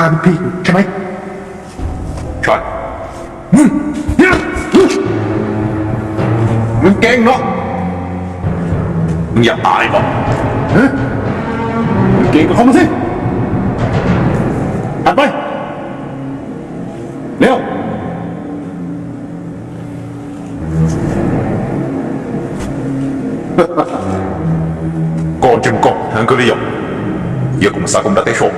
Phi, tshaj maiv. Tshaj. Nws, nws kev no, nws yam ai los. Nws kev koj qhov muag xwb. Hais pais. Liau. Koj ntseeg koj heev kawg li yom? Yog kuv mus xav koj mus nram teb so.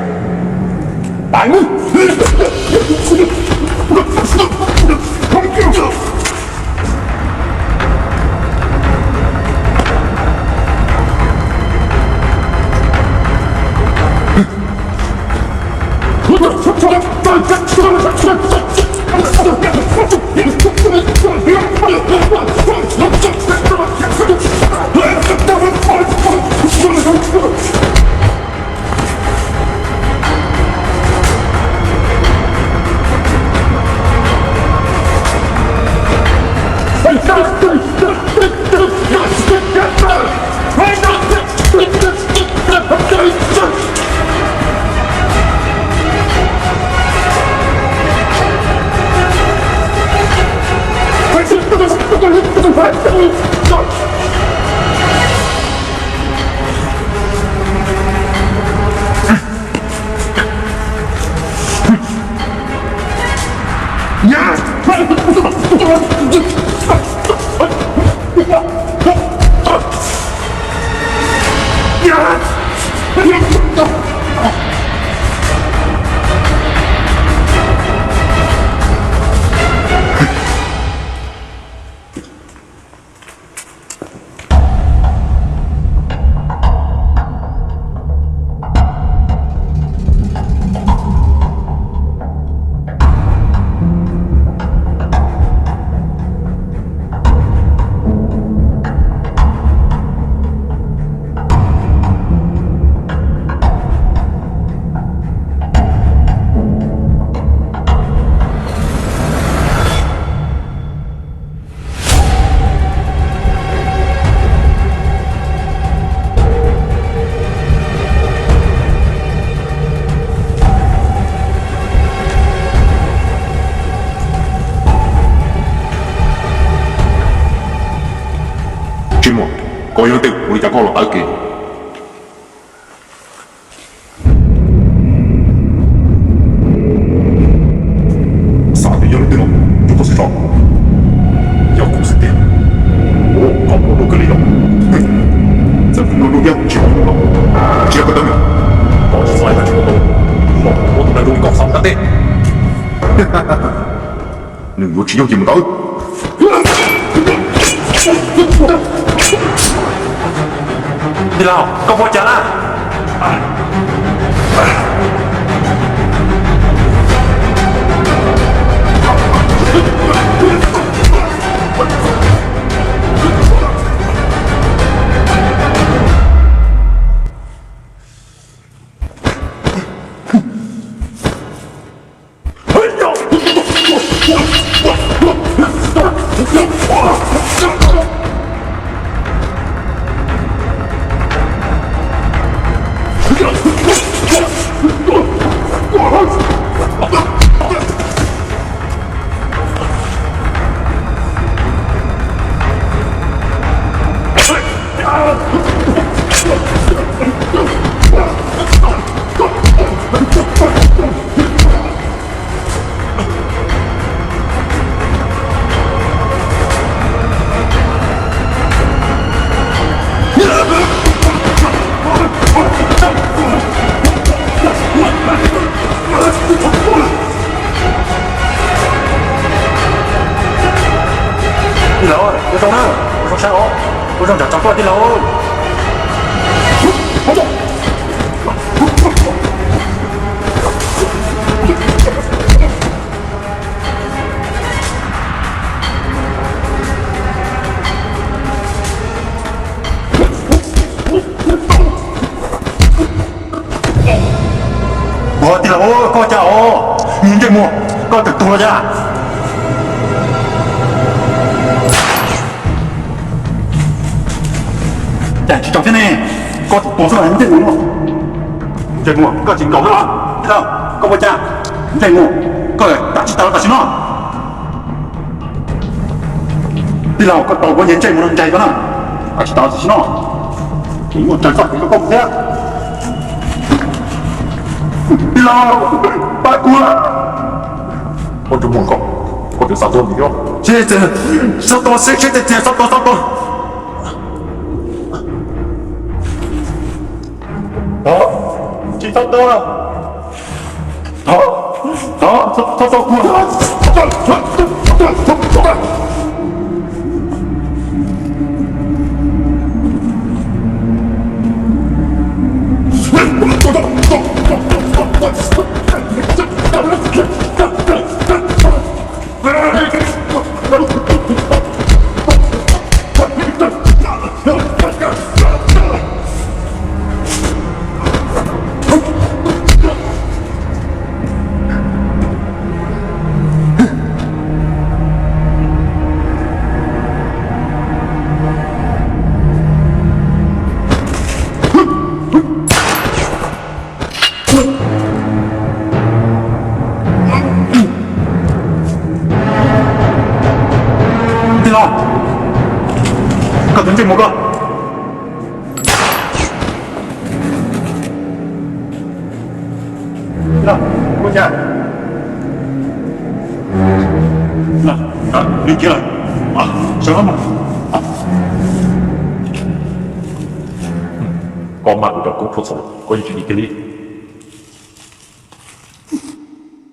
Tsis muaj, koj yog leej twg ua li cas koj los tawv kev? Xav tias yog leej twg los tsuav koj xwb tso. Yog kuv xwb tiag. Koj muaj nuj kawg li los. Txawm kuv muaj nuj thiab tsis muaj nuj los, tsis yog koj tawv, koj tsis txhob hais tag tsis muaj tau, koj ua tus neeg zoo li koj xav mus nram teb. Nws yuav tsis yooj yim mus ntawd. Tij laug, koj puas cas na? Tij laug, ua zoo na, ua zoo saib os, ua zoo nrog tso koj tij laug. Ua tij laug, koj cas os, ntsej muag, koj twb tuag los cas? Cas tsis tsaus thiab ne, koj twb tuag xwb los ntsej muag, ntsej muag koj tsis nkaus xwb los tij laug. Koj ua cas? Ntsej muag, koj kam tsis tas los tam sim no? Tij laug, koj tau kuv niag ntsej muag no ntseg koj na, kam tsis tas los tam sim no? Kuv muaj tsawg txoj kev rau koj mus thiab. Tij laug, pab kuv. Ua rau muag koj, koj twb xa tuaj ntxiv thiab. Tsis, xa tuaj xwb, tsis tias xa tuaj, xa tuaj. Tsis txhob tuaj. Thov, thov, thov txhob tuaj kuv. Tij laug, koj tus ntsej muag koj. Tij laug, ua cas? Li kiag lawm, sawv los mas. Koj mag kuv cov koob tshuaj txhaum, koj yeej tsis dim kiag li.